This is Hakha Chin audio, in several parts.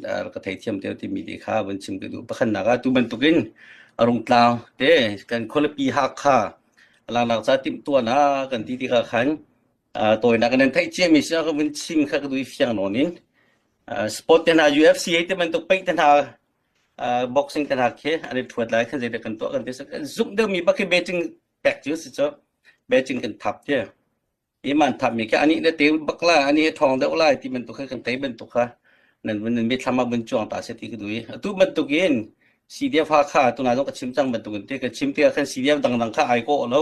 ka theithiam te timi te kha vun chim ka duh. Pakhatnak ah tu bantukin a rungtlang te kan khualipi Hakha langnak ca timhtuahnak kan ti tikah khan tawinak nan theih ciami si ka vun chim kha ka duh i fiang nawn in sport te hna UFC te bantuk paih te hna boxing te hna khi an i ṭhuat lai khan zeidah kan tuah kan ti zumh deuhmi bak khi betting pek cu si cu betting kan thap ti. Iman thapmi khi anih na te bak lai, anih hi ṭhawng deuh lai ti bantuk kha kan tei bantuk kha nan vun nan mitthlam ah vun cuang ta seh ti ka duh i atu bantuk in CDF Hakha tuna zong ka chim cang bantuk in te ka chim tikah khan CDF dangdang kha ai kawh lo,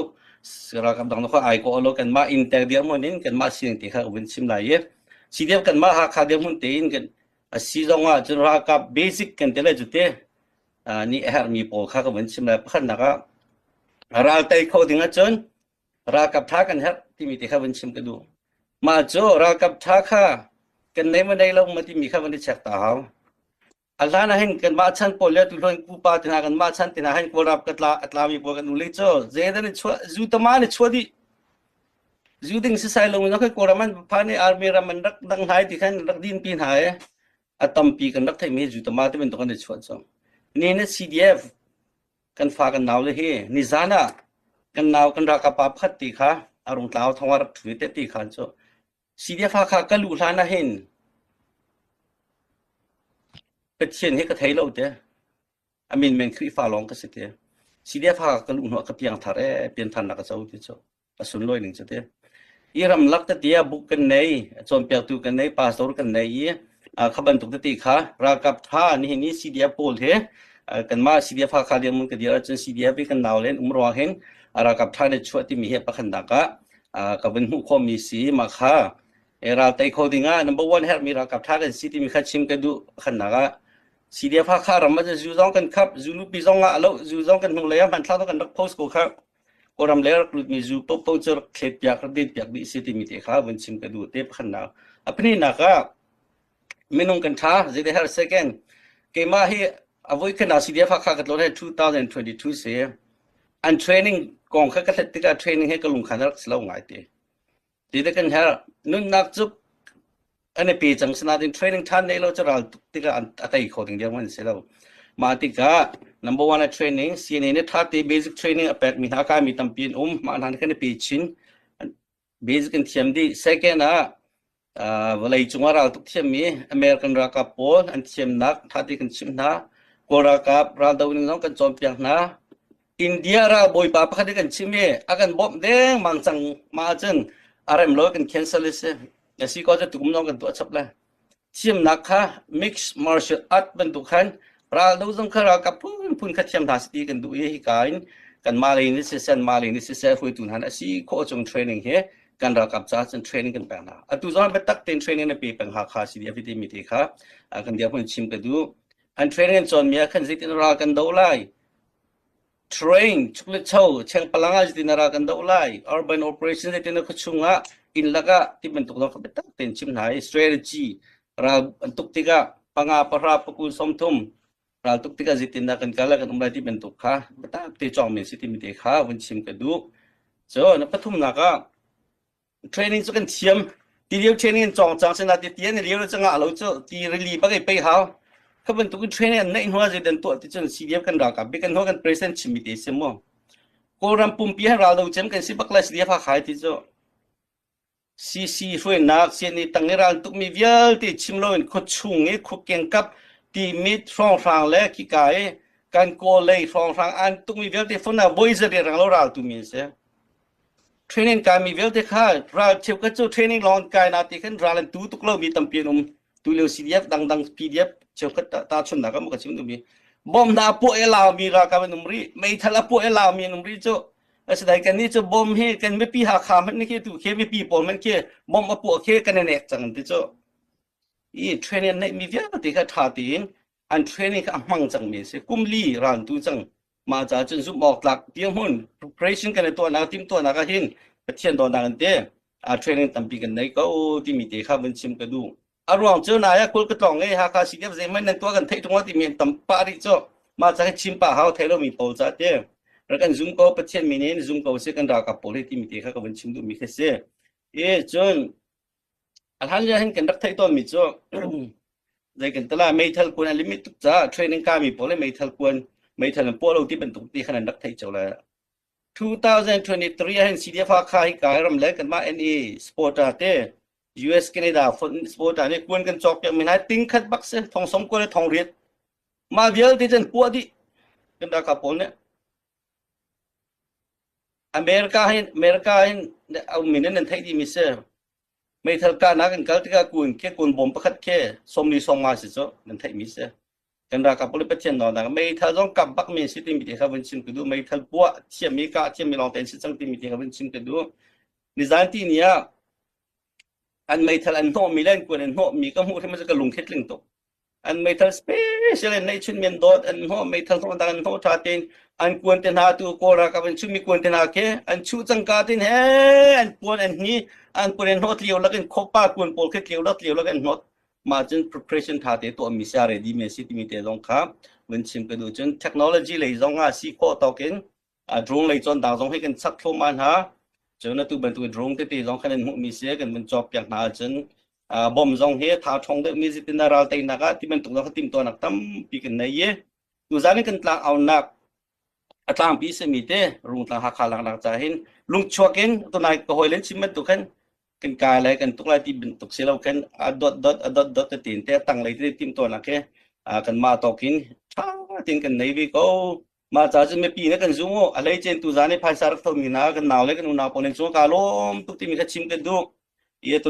ralkap dangdang kha ai kawh lo, kanmah in tek dirhmun in kanmah sining te kha ka vun chim lai i CDF kanmah Hakha dirhmun tein kan a si zong ah cun ralkap basic kan ti lai cu te nih a herhmi pawl kha ka vun chim lai. Pakhatnak ah ral tei kho ding ahcun Ralkap ṭha kan herh timi te kha vun chim ka duh. Mah cu ralkap ṭha kha kan nei maw nei lo maw timi kha van i check ta hau. A hlan ah hin kanmah chan pawl le tuhluan pupa te hna kanmah chan te hna hin Kawlram ka tla a tlami pawl kan ule cu zeidan in chuah zu tama in chuah dih. Zu ding sisai lo in Kawlram an phan i army ram an rak dang hnai ti khan rak din pi hna i a tampi kan rak theihmi zu tama te bantuk an i chuah cang. Ni na CDF Kan fa kan nau le hi nizan ah kan nau kan ralkap pa pakhat ti kha a rung tlau thong ah rak ṭhu te ti khan cu CDF Hakha ka luh hlan ah hin Pathian hi ka thei lo te. A min men Khrihfa lawng ka si te. CDF Hakha ka luh hnu ah ka piang thar ee piantharnak ka co ti cu. A sunlawi ning cu ti. I ramlak tete ah buk kan nei, cawnpiaktu kan nei, pastor kan nei i kha bantuk tete kha ralkap tha nihin i CDF pawl he kanmah CDF Hakha dirhmun ka dir ahcun CDF i kan nau len um ruang hin ralkap tha nih chuah timi hi pakhatnak ah ka vun hmuh khawhmi si. Mah kha ral tei kho ding ah number one herhmi ralkap tha kan si timi kha chim ka duh pakhatnak ah. CDF Hakha ram ah zu zong kan khap, zu nupi zong ah lo, zu zong kan hnulei ah hmanthlak zong kan rak post ko kha. Kawlram le rak lutmi zu paohpaoh cu rak thlet piak, rak din piak dih si timi te kha vun chim ka duh te pakhatnak. A pahnihnak ah minung kan ṭha, zei her second. Keimah hi a voi khan CDF Hakha ka tlawn he 2022 si. An training kong kha ka hlet tikah training he ka lungkhan a rak si lo ngai te. Ti te kan herh. Nunnak cu an i pe cang sinain training ṭhan nei lo cu ral tuk tikah a tei kho ding diam an si lo. Mah tikah number one a training CNA nih ṭha te basic training a pekmi hna kaimi tampi an um. Mah hna kan i pe chin. Basic an thiam dih. Second ah vawlei cung ah ral tuk thiammi American ralkap pawl an thiamnak ṭha te kan chimh hna. Kawl ralkap raldo ning zong kan cawnpiak hna. India ralbawipa pakhat i kan chim i a kan bawmh dengmang cang mah ahcun a rem lo kan cancel i si. A si ko cu tukum zong kan tuah chap lai. Thiamnak kha mixed martial art bantuk khan raldo zong kha ralkap phunphun kha thiam hna si ti kan duh i hika in kanmah lei in siseh anmah lei in siseh hruaitu hna nih a si khawh chung training hi kan ralkap caah cun training kan pek hna. Atu zong biatak tein training na pe peng Hakha CDF timi te kha kan dirhmun chim ka duh. An training an cawnmi ah khan zeitin ral kan do lai, Train chuklecho chengpalang ah zeitin ral kan doh lai, urban operation zeitin khuachung ah inn lakah ti bantuk zong kha biatak tein chim hna i strategy ral an tuk tikah panga pahra pakul 30 ral tuk tikah zeitindah kan kal kan um lai ti bantuk kha biatak te cawng men si timi te kha vun chim ka duh. Cun pathumnak ah Training cu kan thiam. Ti lio training in cawng cang sina ti ti an lio cu ngah lo cu ti rili bak i pei hau. Kha bantuk in training an neih hnu ah zeidan tuah ti cun CDF kan ralkap bik kan hnu kan president chimmi te si mu. Kawlram pumpi han ral do cem kan si bak lai CDF Hakha ti cu. CC hruainak CNA tang i ral tukmi vialte chim loin khuachung i khuakeng kap ti mit hrawnghrang le khika i kan kawl lei hrawnghrang an tukmi vialte fon ah voi zari rang lo ral tumi an si. Training kaimi vialte kha ral cheukhat cu training lawng kai na ti khan ral an tu tuk lomi tampi an um. Tulio CDF dangdang PDF cheukhat tahchunhnak ah ka chim duhmi. Bom hna a puah i laumi ralkap an um rih. Meithal a puah i laumi an um rih cu. Asinain kannih cu bom hi kan mipi Hakha hmanh nih khi tu khi mipi pawl hmanh khi bom a puah khi kan i nek cang an ti cu. I training an neihmi vialte kha ṭha tein an training kha a hmang cangmi an si. Kum li ral an tu cang. Mah caah cun zumh awk tlak dirhmun preparation kan i tuahnak timhtuahnak ah hin Pathian dawtnak in te training tampi kan nei ko timi te kha vun chim ka duh. A ruang cu nai ah kul ka tlawng i Hakha CDF zeihmanh nan tuah kan theih ṭung lo timi an tam pah rih cu. Mah ca hi chim pah hau thei lomi pawl ca te rak kan zum ko Pathian min in zum ko si kan ralkap pawl hi timi te kha ka vun chim duhmi khi si. I cun a hlan lio hin kan rak theih tawnmi cu. Zei kan tala meithal kuan a limit tuk caah training kami pawl le meithal kuan meithal an puah lo ti bantuk ti khan an rak theih cio lai. 2023 ah hin CDF Hakha hi ka ram le kanmah NE supporter te US Canada supporter nih kuan kan cawk piak mi hna ting khat bak si thong som ko le thong riat mah vialte cun puah dih kan ralkap pawl nih America hin America hin um in nan theih dih mi si meithal kahnak in kal tikah kun ke kun bom pakhat ke somli song nga si cu nan theih mi si kan ralkap pawl Pathian nawlnak meithal zong kap bak mi si timi te kha vun chim ka duh meithal puah thiammi kah thiammi lawng tein si cang timi te kha vun chim ka duh nizan ti ni ah an meithal an hnawhmi le an kuan an hnawhmi ka hmuh hrim ka lung khi tling tuk an meithal special in neih chun men dawt an hnawh meithal hnawh dang an hnawh tha tein an kuan te hna tu kawl ralkap an chuhmi kuan te hna khi an chuh cangka tin he an puan an hni an puan an hnawh tliau lakin khopa kuan pawl khi tliau lak tliau lak an hnawt mah cun preparation tha te tuah mi sia ready me si timi te zong kha vun chim ka duh cun technology lei zong ah si khawh tawk in drone lei cawn dang zong hi kan chak thluahmah hna cun atu bantuk drone tete zong khan an hmuh mi si kan vun cawk piak hna ahcun bom zong hi tha ṭhong deuh mi zitin ral teinak ah ti bantuk zong kha timhtuahnak tampi kan nei i tuzan in kan tlang aunak a tlangpi simi te Rungtlang Hakha laknak ca hin lungchuak in tunai ka hawi len chim bantuk khan kan kai lai kan tuk lai ti bantuk si lo khan a dot dot a dot dot te te tang lei te tim tuahnak ke kan mah tawk in tha tin kan nei ve ko mah ca cun mipi ne kan zum u a hlei cen tu zan i phaisa rak thomi hna kan nau le kan unau pawl in cu ka lawm tuk timi kha chim kan duh i tu.